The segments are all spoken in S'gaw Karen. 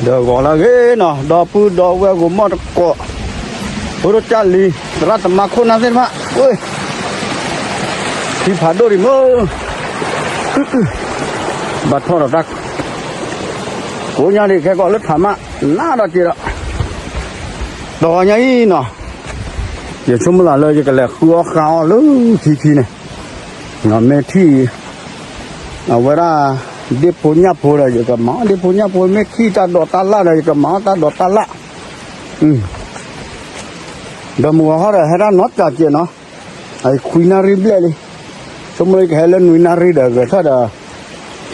ဒီးဂီၤလၢအဂ့ၤနီၤ, ဒီပုၢ်ဒီဝဲၢ်ဂိၤမီၢ်တကိး, ဖိဒိၣ်ကၢ်လံၤ သရၣ်သမါခိၣ်နၢ်သ့ၣ်တဖၣ်, ဝ့ၢ်, ထံဖးဒိၣ်ဒံးမ့ၢ်, ဘၣ်ထီၣ်ဒီးတၢ်, ကိးညါဒံးခဲကီးလၢထးမး, နးဒီးက့ၤဒီး, ဒီးညါအံၤနီၤ, ယဆိကမိၣ်လၢယကလဲၤဃုအီၣ်ဃါအီၣ်လၢထံခံန့ၣ်, မ့ၢ်ထံၣ် အဝဲဒၣ် ဒ့ၣ်ဖိညၣ်ဖိဒီး ယကမၤအီၣ်ဒ့ၣ်ဖိညၣ်ဖိ, မ့ၢ်ထံၣ်တၢ်ဒိးတၢ်လၣ်ဒီး ယကမၤအီၣ်တၢ်ဒိးတၢ်လၣ်, ဒီးမုၢ်ဂီၤဟီဒီး ဟဲဒၣ်နီတစဲးနီၤ, အခွံနၣ်ရံၣ်ဘျဲၣ်လံ, ဆိကမိၣ်ကဟဲလၢနွံနၣ်ရံၣ်ဒီး ဂဲၤထီၣ်ဒီး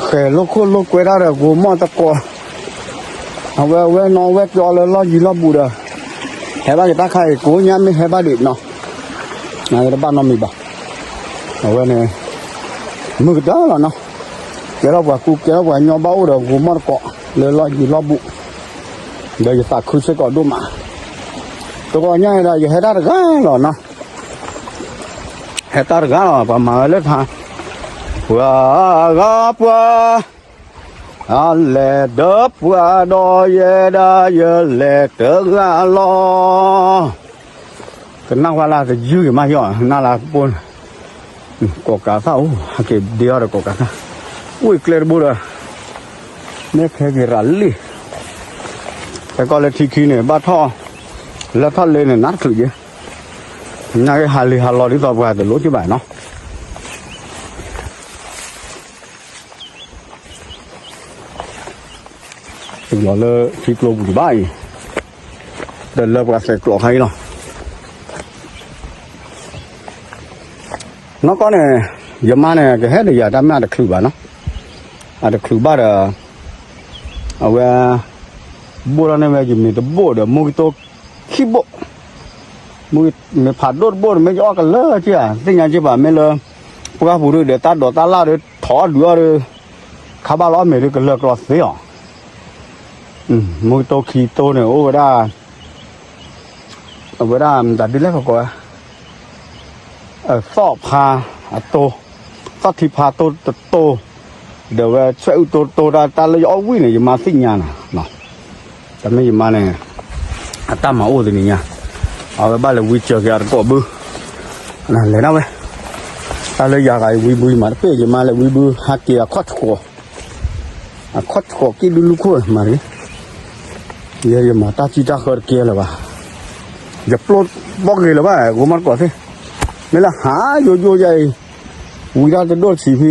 ဃဲၤလိာ်ခိၣ်လိာ်ကွဲတၢ်ဒီး ဂိၤမီၢ်တကိး, အဝဲအဝဲနီၢ်ဝဲကၠီလၢလီၢ်ယံၤလီၢ်ဘူးဒီး, ဟဲဘၣ်က့ၤတၢ်ခါအံၤ ကိးညါမ့ၢ်ဟဲဘၣ်ဒံးနီၤ, တဘၣ်နီတမံၤဘၣ်, အဝဲန့ၣ် မုၢ်ကတၢၢ်လီၤနီၤ, ကဲထီၣ်ပှၤကူ ကဲထီၣ်ပှၤညီဘၣ်အိၣ်ဒီး ဂိၤမီၢ်တကိး လၢလီၢ်ယံၤလီၢ်ဘူး, ဒီးယသးခုစ့ၢ်ကီးဒိၣ်မး, တဂီၤညါအံၤဒီး ယဟဲတၢ်တဂၤလီၤနီၤ, ဟဲတၢ်တဂၤလီၤ ပှၤမၤဝဲလၢထါ, ပှၤဂၤပှၤ အလဲၤဒီးပှၤဒီးယဲဒၣ်ယလဲၤတဂၤလီၤ, ကနၣ်ဝဲလၢတယုၢ်က့ၤမးယီၤ နၢ်လၢပှိၢ်န့ၣ်, ကိးကးသၣ်အိၣ် ဟဲက့ၤဒ့အီၤဒီးကိးကးသၣ်, ဝ့ၢ်ကျဲတဘိဒီး, မ့ၢ်ခဲက့ၤရၤလံ, ခဲကီၢ်လၢထံခံန့ၣ် ဘၣ်ထီၣ်, လၢထီၣ်လ့န့ၣ် နးတချုးက့ၤ, နာ်က့ဟးလံၤဟးလီၤဒ်သိးပှၤတလိၣ်က့ၤဘၣ်နီၤ တုၤလီၤလၢထံကျိပူၤဒံးဘၣ်အံၤ, ဒီးလၢပှၤသဲးကျိးခါအံၤလီၤ. နီၢ်ကီၢ်န့ၣ်, ယမါန့ၣ် ကဟဲဒီးယၤတၢ်မ့ၢ်အတချုးဘၣ်နီၤ, အတချုးဘၣ်ဒီး, အဝဲ, ဘိၣ်ထီၣ်န့ၢ်ဝဲယမ့ၤတဘိၣ်ဒီး မူကတိၢ်ခံဘိၣ်, မ့ၤဖးဒိၣ်တဘိၣ်ဒီး မ့ၢ်ယအီၣ်ကလၢာ်က့ၤဧါ, သ့ၣ်ညါက့ၤဘၣ် မ့ၢ်လၢ, ပှၢ်ပူၤဒုးဒီးတၢ်ဒိးတၢ်လၣ်ဒီး ထီၣ်ဒုးအီၤဒီး, ခါဘၣ်လီၤအီၣ်မ့ၤဒုးကလၢာ်ကျီသ့အီၤ, မူကတိၢ်ခံတိၢ်န့ၣ် အိၣ်ဝဲဒၣ် အဝဲဒၣ်မတၤဒ်လဲၣ်ကကိးဝဲ, သီၣ်ဖါအတိၢ်, သီၣ်ထံဖါတိၢ်တတိၢ်, ဒီးဝဲဆွဲအုၣ်တိၢ်တတိၢ် တၢ်လၢယအီၣ်ဝံၣ်န့ၣ် ယမါသ့ၣ်ညါနၤ, တမ့ၢ်ယမါန့ၣ်, အတၢ်မၤအိၣ်သ့ၣ်ညါ, အဝဲဘၣ်လဲၤဝံစၢၤက့ၤအတကိးဘု, လဲၤဒၣ်ဝဲ, တၢ်လၢယၤဂၤအံၤဝံဘုယမၤတပ့ၢ် ယမါလဲၤဝံဘုဟးက့ၤအခီၣ်ဆှီၣ် အခီၣ်ဆှီၣ်ကံၣ်ဒုလူၢ်ခိၣ်မၤတဂ့ၤ, ယဲယမၤတၢ်စံၣ်တၢ်ဃၢတကဲလၢၤဘၣ်, ယပျိဘီၣ်ဂ့ၤလၢၤဘၣ် ဂိၤမီၢ်တကိးသ့ၣ်, မ့ၢ်လၢဟးယိယိယဲအံၤ, ဝံတၢ်တဒိၣ်တဆံးဖဲ,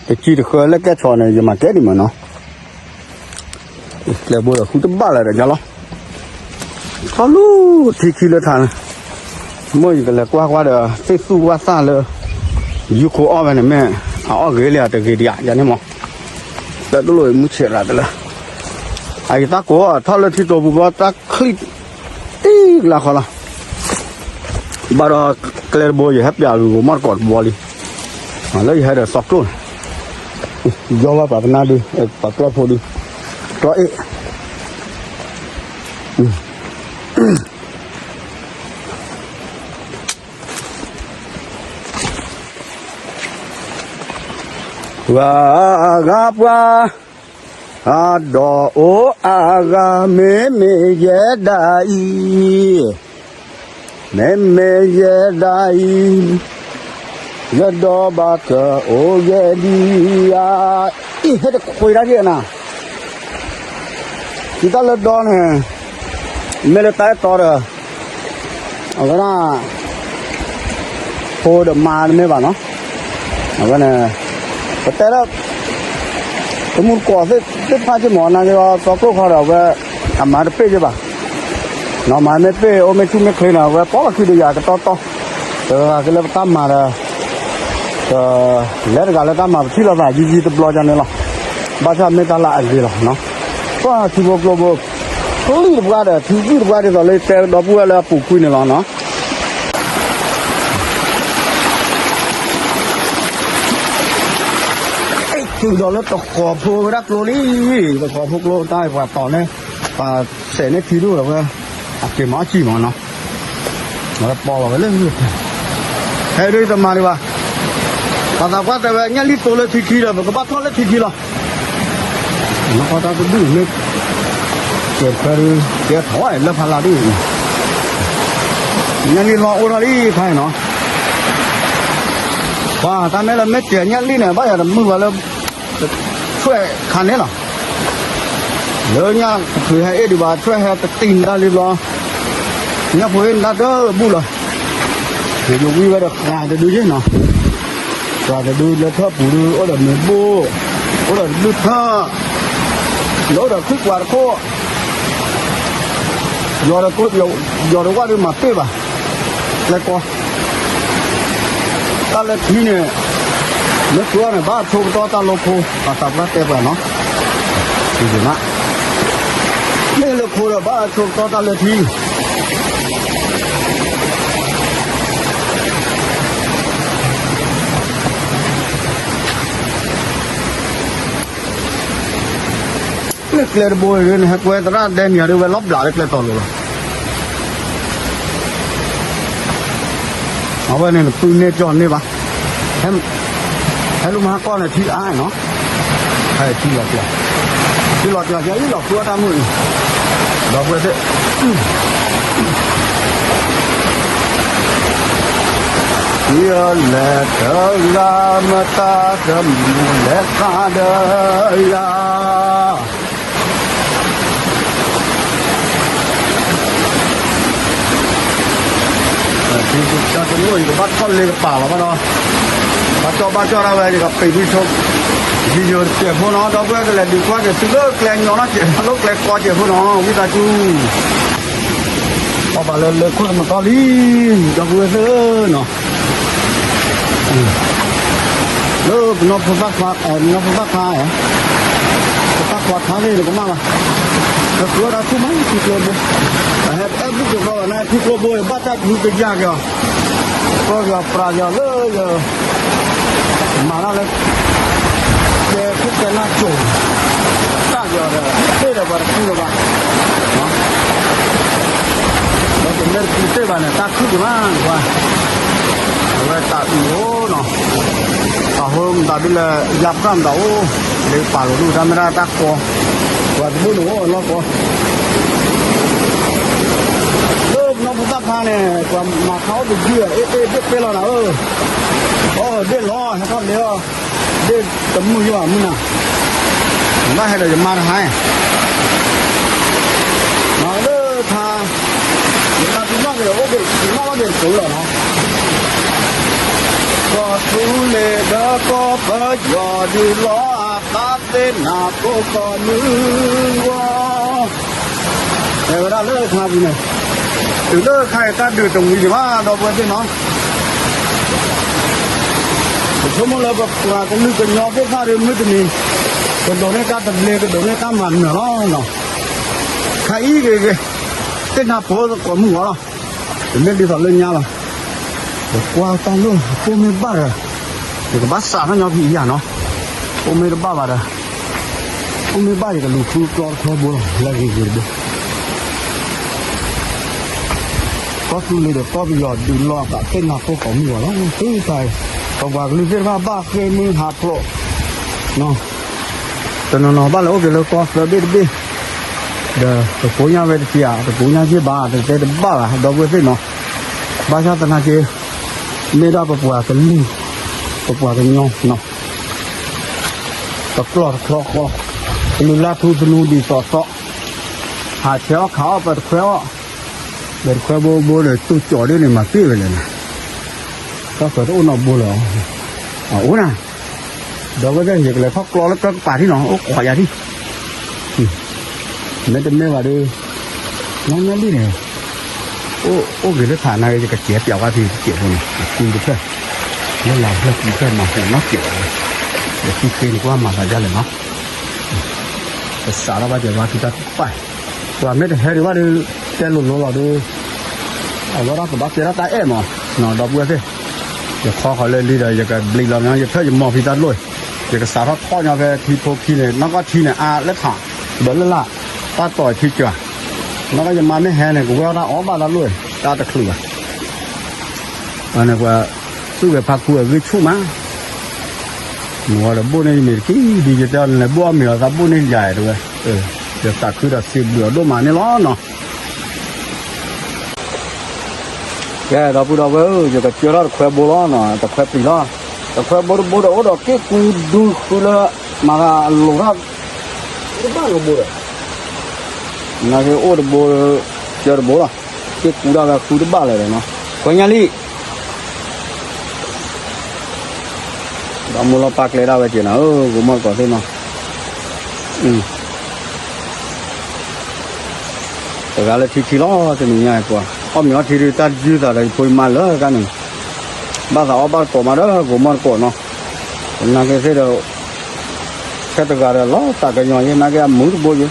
တစံၣ်တဃၢလၢကဲဆီၣ်န့ၣ် ယမၤကဲဒံးမးနီၤ ကျဲဘိဒီးဃုတဘၣ်လၢၤဒီးယၤလီၤ, ထီၣ်လူၤထံခံလၢထါန့ၣ်, မ့ၢ်ယကလဲၤကွၢ်ကွၢ်ဒီး သ့ၣ်သူၣ်ဝၣ်သၣ်လၢ, ယူခိၣ်အီၣ်ဝဲန့ၣ် မ့ၢ်အအီၣ်ဂ့ၤလံဧါ တဂ့ၤဒံးဧါ ယၤန့ၣ်မး, တၢ်တလိၣ်မုၢ်ဆဲးရၤတလၢ, အယသးကိးထီၣ်လၢထံတိာ်ပူၤဘီတၢ်ချံၣ်, တံၢ်ကလါဃီလီၤ ဘၣ်ဒီးကျဲတဘိ ယဟဲပျးဂုာ်ဂိၤမီၢ်တကိးတဘီလံ, လၢယဟဲဒီးသီကျိၣ်န့ၣ်, ယီဘၣ်ပှၤပနၢ်ဒု, ပှၤကျီၢ်ဖိဒု, ကျီၢ်အ့ၣ် ပှၤအဂၤပှၤ, အဒီးအိၣ်အဂၤ မ့မ့ၢ်ယဲဒၣ်အံၤ, မ့မ့ၢ်ယဲဒၣ်အံၤ, ယဒီးဘၣ်ကအိၣ်ယဲဒံးဧါ, အံၤဟဲတခွ့ဒၣ်က့ၤနၤ ယတၢ်လၢဒီန့ၣ်, မ့ၢ်လၢတၢ်အဲၣ်တီဒီး, အဝဲဒၣ်, ဖိဒီးမါတမ့ၢ်ဘၣ်နီၤ, အဝဲန့ၣ်, ပတဲလၢ, တမူတကိးသ့ၣ်တဖၣ်က့ၤမ့ၢ်နာ်က့ၤဒီး သီကျိၣ်ခီဒီးအဝဲ, အမၤတပ့ၢ်က့ၤဘၣ်, နီၢ်မၤမ့ၢ်ပ့ၢ်အိၣ်မ့ၢ်ဆူၣ်မ့ၢ်ချ့န့ၣ် အဝဲပိာ်လီၤခံဒီးယၤကတီတီ, တဂၤက့ၤလၢပတၢ်မၤဒီး လဲၤတဂၤလၢတၢ်မၤပထံၣ်လိာ်သးယံၤယံၤတဘျီကန့ၣ်လီၤ, ဘၣ်ဆၣ်မ့ၢ်တၢ်လၢအဂ့ၤလီၤ, ပှၤထံဖိကျိဖိ, ချံၣ်တပှၢ်ဒီး ထံဘုၣ်တပှၢ်ဒ်သိးလၢတဲဒီပုၢ်ဝဲၢ်လၢအပူၤကွံာ်န့ၣ်လီၤနီၤ တုၤဒီးလၢတဃီၤဖိဝဲဒၣ်ကျိလံ, တဃီၤဖိကျိတၢ်ပှၤတီၤန့ၣ်, ပှၤစဲးန့ၢ်ထံဒိၣ်ဒီးဝဲ, အက့ၤမၤအီၣ်စံၣ်မးနီၤ, ဝဲပီလီၤဝဲလၢ, ဟဲဒ်တမၤဒံးဘၣ်, ပှၤသးပှၢ်တဲဝဲညၣ်လံၣ်သိလၢထံခံဒီး ပကဘၣ်ထီၣ်လၢထံခံလီၤ, နကီတၢ်တဒူၣ်မ့ၢ်, ကဲတခွဲဒုး ကဲထီၣ်လၢဖးလၢ်ဒ်အံၤ, ညၣ်လံၣ်လီၤအိၣ်ထီၣ်လံခါအံၤနီၤ, ပှၤတၢ်မ့ၢ်လၢမ့ၢ်စဲးညၣ်လံၣ်န့ၣ် ဘၣ်ယၤတမုာ်ဘၣ်လၢ ဆွဲၣ်ခါန့ၣ်လီၤ, လၢညၣ်တချုးဟဲအ့ၣ်ဒံးဘၣ် ဆွဲၣ်ဟဲတတံၢ်နတၢ်လံဘျီ, ညၣ်ဖိအ့ၣ်နတၢ်တဘူၣ်လီၤ, ယဝံဝဲဒီးဃာ်တဒုယ့ၣ်နီၤ, ဃာ်တဒုလၢထၢၣ်ပူၤဒု အိၣ်ဒီးမ့ၤဘိၣ်, အိၣ်ဒီးတဘျုးထၢၣ်, ဒီးအိၣ်ဒီးခုၣ်ကွၢ်တခိၣ် ယီၤဒီးကိး ယီၤဒီးဝၣ်ဒုးမၤပ့ၢ်ဘၣ်, ကျဲကီ, တၢ်လၢထံန့ၣ်, လၢကျီန့ၣ် ဘၣ်ဆိကတီၢ်တၢ်လၢခိ, ပှၤသးပှၢ်တဲပှၤနီၤ, မ့ၢ်လၢခိဒီးဘၣ်ဆိကတီၢ်တၢ်လၢထံ လၢကျဲတဘိန့ၣ် ဟဲကွဲသရၣ်ဒဲနံၤဒုးဝဲလီၤဘျးလၢကျဲတီၤလိၤလီၤ, အဝဲန့ၣ်နပုၢ်န့ၢ်ကၠီန့ၢ်ဘၣ်, ဟဲလူၤမၤဟါကီၢ်န့ၣ်ထံအါနီၤ, ထံလီၤကျီ, ထံလီၤကျီ ယလီၤဃုအီၣ်တၢ်မုၣ်အံၤ, ဒီပုၢ်ဝဲၢ်သ့ၣ် ယလဲၤတဂၤမတၤတမုာ်လဲၤဃါဒီးယၤ, ထံတမုၢ်အံၤကဘၣ်ထီၣ်လ့ကပၤလီၤဘၣ်ဒီး, ဘၣ်ကၠီၣ်ဘၣ်ကၠီၣ်ဒၣ်ဝဲ ယကပ့ၤဖုဆိ, ယယိၤတစဲးဖိနီၤ ဒီပုၢ်ဝဲၢ်ကလဲၤဒုးကွၢ်က့ၤသုလၢကျဲညီနီၤ စဲးလၢကျဲကီစဲးဖိနီၤ ဝံသးစူၤ အီၣ်ဘၣ်လၢလၢခိၣ်တမတီၢ်လံ, ဒီပုၢ်ဝဲၢ်သ့ၣ်ဧၢနီၤ, လၢပနီၢ်ဖိသၣ်ခွါ, နီၢ်ဖိသၣ်ခွါ, ပသၣ်ခွါခါသ့ၣ်နကမၣ်ဘၣ်, နဃုအီၣ်တၢ်ဆူၣ်မး ထံကျိဘိ, ဟဲအဲၣ်ဘူၣ်က့ၤဃီဘၣ်န့ၣ် ထံကျိဘိ ဘၣ်တၢ်ဒုးကယၢ်က့ၤအီၤ, ကီၢ်က့ၤအီၤပြးက့ၤအီၤလၢယ မၤတၢ်လၢ ကဲခိၣ်ကဲနၢ်စိၤ, တၢ်က့ၤအီၤဒီး တ့ၢ်ဒီးပှၤတခူလၢၤဘၣ်, ဒီးပမ့ၢ်တခူတ့ၢ်ဘၣ်န့ၣ် တၢ်ခုၣ်က့ၤမးကွၢ်, အဝဲတၢ်အုၣ်အိၣ်နီၤ, ပာ်ဃိမတၤဒ်လဲၣ် ယၢ်ပှၢ်မတၤအိၣ်, လၢပာ်လိာ်ဒိၣ်တၢ်မ့ၢ်ဒၣ်တၢ်ကီ, ပှၤတဘိန့ၣ်အိၣ်အလီၢ်ကီ လၢပနီၢ်ဖိသၣ်ဖါန့ၣ် ပှၤမၤခါအိၣ်တယုၢ် အ့ၣ်အ့ၣ်ဒ့ၣ်ပ့ၢ်လီၤနၤဧၢ, အီၣ်ဒ့ၣ်လီၤ ဟဲထီၣ်လဲၤအီၣ်, ဒ့ၣ်တမုာ်ယိာ်မုၢ်နၤ, ဘၣ်ဟဲဒီးယမါတဟါ, မၤလၢခါ, ယတၢ်တူၢ်ဘၣ်က့ၤအိၣ်က့ၤ ယမါဘၣ်က့ၤတကိးလီၤနီၤ, ကီၢ်သူလ့ၤဒီးကီၢ်ပယီၤဒုးလီၤအသးသ့ၣ်နၤကိးကီၢ်မုၢ်ဂီၤ တဲဝဲဒၣ်လၢခါပူၤန့ၣ်, တုၤလၢခါအံၤတၢ်ဒုးတဝံၤဒံးဘၣ် ဒီပုၢ်ဝဲၢ်သ့ၣ်နီၤ, ပဆိကမိၣ်လၢပပှၤကလုာ်ကညီသ့ၣ်တဖၣ်ဒီး မုၢ်တနံၤ ကဒိးန့ၢ်တၢ်သဘျ့ ကဒိးန့ၢ်တၢ်မၤနၢၤလီၤနီၤ, ခါအံၤဂ့ၤဂ့ၤ, သ့ၣ်နၤဖိကိးမုၢ်ဂီၤလီၤ, ပမ့ၢ်ဒ်သိးလၢညါလီၤ, ပကွၢ်တၢ်လၢ ပိၢ်မ့ၢ်ဘၣ်ဒီး ယကဘၣ်စးထီၣ်ညီဖံးအံၤယၤနီၤ, ပိၢ်မ့ၢ်တဘၣ်ဘၣ်ဒီး အိၣ်မ့ၢ်ဘၣ်ယကလူၤဃုကျီတခွဲဘိလီၤ လၢဂ့ၤဂ့ၤတဘိ, ကီၢ်သူလ့ၤဒီးကီၢ်ပယီၤဒုးလီၤအသးသ့ၣ်နၤဖိကိးမုၢ်ဂီၤလီၤ, သုတၢ်အံၤ, ပပှၤကလုာ်သ့ၣ်တဖၣ်ဘၣ်ဃ့ၢ်မုၢ်ဟးဖျိး, တနီၤနီၤဘၣ်လဲၤအိၣ်က့ၤလၢကီၢ်သၢဘ့ၣ်တဘ့ၣ်, ဒီးတကိညၢ်ဝဲတက့ၢ်ဧါ တကိညၢ်ယ့ၢ်ဘၣ် တတဲတဘၣ်ဘၣ် ဒီပုၢ်ဝဲၢ်သ့ၣ်နီၤ, ဘၣ်ဆၣ်သနာ်က့ မ့ၢ်ဒၣ်ပပှၤကလုာ်, ပပှၤကညီနီၤ တကျီၢ်တချီဃီ, ကလုာ်လၢထူသနူဒ်သိးသိး, ဟးဆဲးအီၣ်ခးအီၣ်ပတခွဲအီၣ်, ပတခွဲဘိဘိဒီး တူၢ်ကၠီၤဒ်န့ၣ် မၤပ့ၢ်ဝဲလဲၣ်နၤ, တၢ်ဃၢၤတအိၣ်နီတဘိလၢၤ, အအိၣ်နၤ, ဒီပုၢ်ဝဲၢ်သ့ၣ် ယကလဲၤထီၣ်ကျီလၢကၢကပၤထံၣ်နီၤ အိၣ်ခိးယၤထံၣ် မ့တမ့ၢ်ဘၣ်ဒီး နါညါလံန့ၣ် အိၣ်ဂ့ၤလၢထးနၤ ယကစဲးပၠးဝဲဖဲယတစဲးဖိန့ၣ် ယကူတဖျၢၣ် လၢလၤဖျၢၣ်ကူဖျၢၣ်မၤဟူးနီတစဲးဘၣ်, ယကူဃ့န့ၣ် ကွၢ်မၤသးဒ်လဲၣ်နီၤ, ကစးထီၣ်ဘၣ်ကဲဘၣ်ဖံတၢ်တပၢ်, ပှၤမ့ၢ်တဟဲဒံးဘၣ်ဒီး တဲလိၤလိၤလီၤဒီး အဝဲဒၣ်ကဘၣ်ကဲထီၣ်တၢ်အဲၣ်မး, ဒီပုၢ်ဝဲၢ်သ့ၣ်, ယခီဃီၤလၢလံဒီး ယကဘျံးလီၤမး ယဖျၢၣ်ယမီၤဖံတၢ်တလိၣ်, ယကစးထီၣ်ထီၣ်ညီဖဲထံဖိခံန့ၣ် နီၢ်ကီၢ်ထံန့ၣ် အါလၢထး, ဒီးလၢလာ်, တၢ်တီၤထံကၢၤ, နီၢ်ကီၢ်ယမါမ့ၢ်ဟဲန့ၣ် ကဝဲအီၣ်တၢ်အီၣ်ဘၣ်တၢ်လိၣ်, တၢ်တချုးဘၣ်, အန့ၣ်ပှၤ သူၣ်ဂဲၤဖးခူအဂံၢ်ဆူၣ်မး, မ့ၢ်ဝဲဒီးဘိၣ်န့ၢ်ယမ့ၤတက့ၢ် ဒ်ယတဲအီၤန့ၣ် လဲၤဘိၣ်အီၣ်မ့ၤအီၤသးဘိၣ်န့ၢ်ယၤအဲၣ်တဝဲ, အ ယသးခုဒီးစံးဘျုးအီၤဒိၣ်မးန့ၣ်လီၤနီၤ. ကဲ ဒီပုၢ်ဒီဝဲၢ်ဧၢ, ယကစၢထီၣ်တခွဲဘိလီၤနီၤ, တခွဲပျံၤလီၤ. တခွဲဘိတဘိဒီးအိၣ်ဒီးက့ၣ်ကူဒုဃုလၢ မၤသးအလိၤထီၣ် တဘၣ်လီၤဘိဒီး နာ်က့အိၣ်တဘိ ကၢတဘိလီၤ. က့ၣ်ကူဒၣ်ဝဲဃုတဘၣ်လၢၤဒီးနီၤ, ခွဲညၣ်လံၣ် ဒီးမိၢ်လီၤပာ်ကျဲဒၣ်ဝဲက့ၤနီၤ, ဂိၤမီၢ်တကိးသ့ၣ်နီၤ, တဂၤလၢထံထံလီၤ တနံၤညါအံၤပှၤ, အီၣ်မ့ၤအီထံဒုးတၢ်ယုၢ်သးဒီးယဖိယမါလၢကါန့ၣ်, ဘၣ်သးအီၣ်ဘၣ်တကိးမးဒီး ဂိၤမီၢ်တကိးနီၤ, နာ်က့သ့ၣ်ဒီး ခဲတဂၤဒီးလီၤသးကညီၤယဲ နာ်က့အမုာ်တဘိယဲ,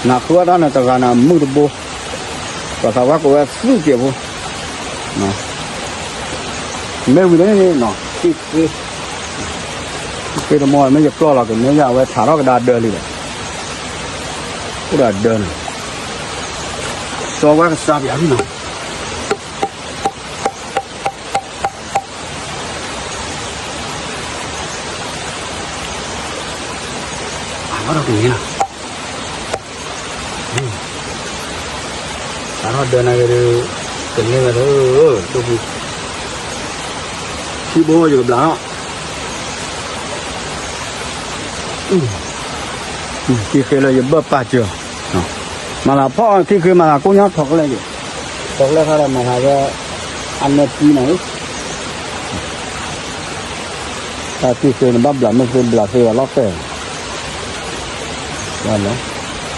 နဃုအီၣ်တၢ်န့ၣ်တဂၤန့ၣ်အမုာ်တဘိ, ပှၤသးဝါကိးဝဲသူၣ်ကဲးဖိ, မ့ၢ်ဝံၤန့ၣ်နီၤ, သ့ၣ်တမီၢ်မ့ၢ်ယပျီၢ်လီၤက့ၤ မ့ၢ်ယဝဲထးထီၣ်ကဒါဒၢလံဒီး, အိၣ်ဒီးဒၢန့ၣ်, စီဝဲကစၢ်ပၠးလံနီၤ. အါထီၣ်ကန့ၢ်လီၤ, အါထီၣ်ဒၢနၤဂ့ၤဒီး ကန့ၢ်ဝဲဒီး, ဒိၣ်ပူၤ, ထံဘိယကဘျးထီၣ်, ထံဃ့လၢယဘၢၣ်ပာ်စၢၤ, မၤသးဖီၣ်ထံဃ့မၤသးကိၣ်ညီထီၣ်ကလဲၣ်က့ၤ, ထီၣ်ကလဲၣ်ခါဒီးမၤသးဝဲ, အနၢပံနၤ, တၢ်ထံဃ့န့ၣ်ဘၣ်ဘျးမ့ၢ်သ့ဘျးသ့ဝဲလီၤတဲာ်, လီ